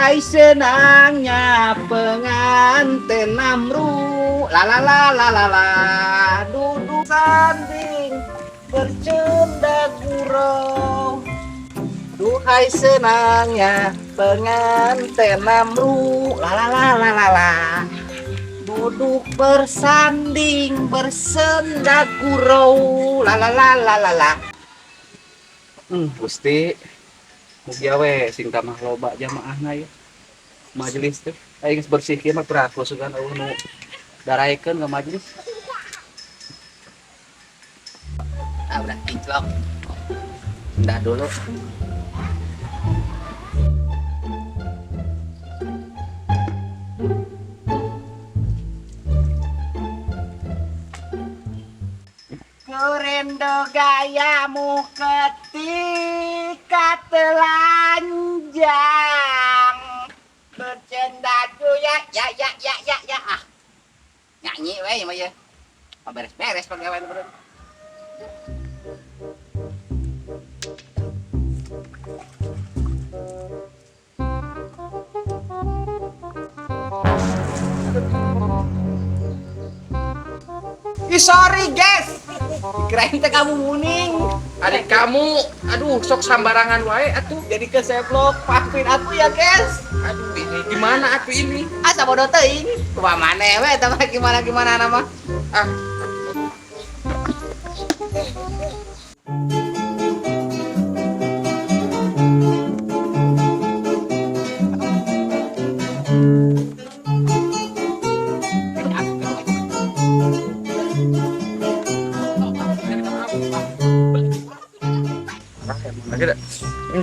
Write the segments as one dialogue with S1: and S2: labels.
S1: Duhai senangnya pengantin namru, la la la la la la, duduk sanding bercanda gurau. Duhai senangnya pengantin namru, la la la la la la, duduk bersanding bersenda gurau, la la la la la la. Gusti, mugia we sing tamah loba jamaahna ya. Majelis teh aing geus bersih kieu mah piraku sugan eueuh nu daraekeun ka majelis. Ah, udah kinclok. Udah dulu. Kurendo gayamu ketika telanjang bercanda ya ya ya ya ya ya, ah nyanyi we mah ya beres-beres pegawai bro. Ih, sorry guys, kirain teh kamu muning.
S2: Adik kamu, aduh sok sambarangan wae atuh.
S1: Jadi keseplok, maafin aku ya guys.
S2: Aduh ini gimana atuh ini?
S1: Asa bodoh teuing. Kumaha maneh we eta mah gimana-gimana nama.
S2: Ah.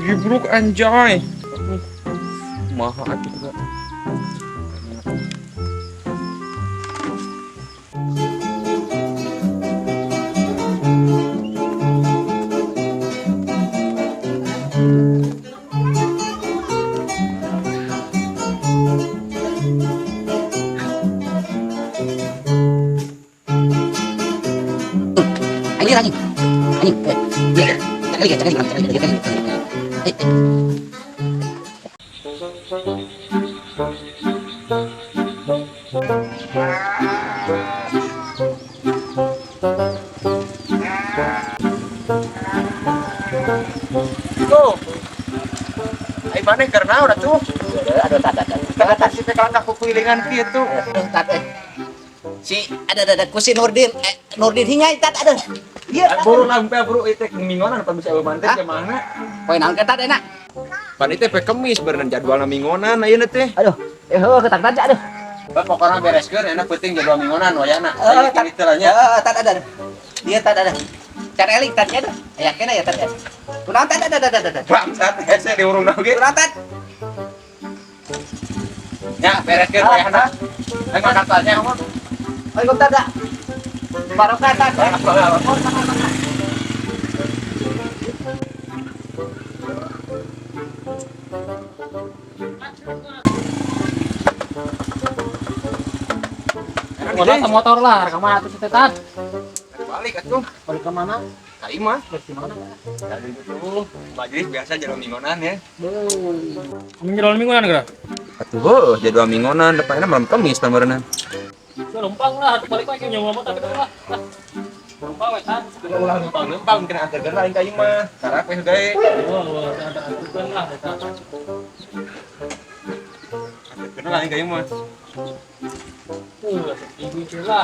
S2: Gibruk anjay. Maha atuh juga.
S1: Anjing anjing. Anjing. Iya. Jangan jangan jangan jangan.
S2: Tuh. Ai maneh keur naon atuh?
S1: Aduh, tat tat.
S2: Kata si teh kalangkah kukuilingan kieu.
S1: Tat. Si ada ku si Nurdin, Nurdin hingai tat ada. Iya.
S2: Buru lampe buru ieu teh mingonan apa bisa eueuh manten
S1: Hah?
S2: ke mana?
S1: Poe naon ke tat enak?
S2: Pan ieu teh poe Kemis berenang jadwalna mingonan ayeuna teh.
S1: Aduh, heuh ketak tat aduh.
S2: Pokokna bereskeun enak penting jadwal mingonan wayahna.
S1: Eh,
S2: Aya kieu teh lah nya.
S1: Tat ada. Dia tat ada. Cat elik tat ada. Aya kena ya tat. Kunaon tat ada ada ada.
S2: Bangsat hese diurungna oge.
S1: Kunaon tat?
S2: Nya bereskeun wayahna. Aing makan tanya.
S1: Oi, kom tat. Barokah tat.
S3: Motor motor lah, kemana tuh si Tetat?
S2: Balik atuh.
S3: Balik ke mana?
S2: Ka imah.
S3: Balik ke mana?
S2: Dari itu majelis biasa jadwal mingonan ya.
S3: Kamu jadwal mingguan geura?
S2: Atuh heuh jadwal mingonan depannya malam Kemis pan berenang.
S3: Lempang lah, atuh balik wae nyawa motor gitu lah. Lempang we Tat.
S2: Ulah lempang-lempang kena anterkeun lain ka imah. Karak we gae.
S3: Wah, wah, ada anterkeun lah eta.
S2: Anterkeun lain ka imah.
S3: Ibu lah.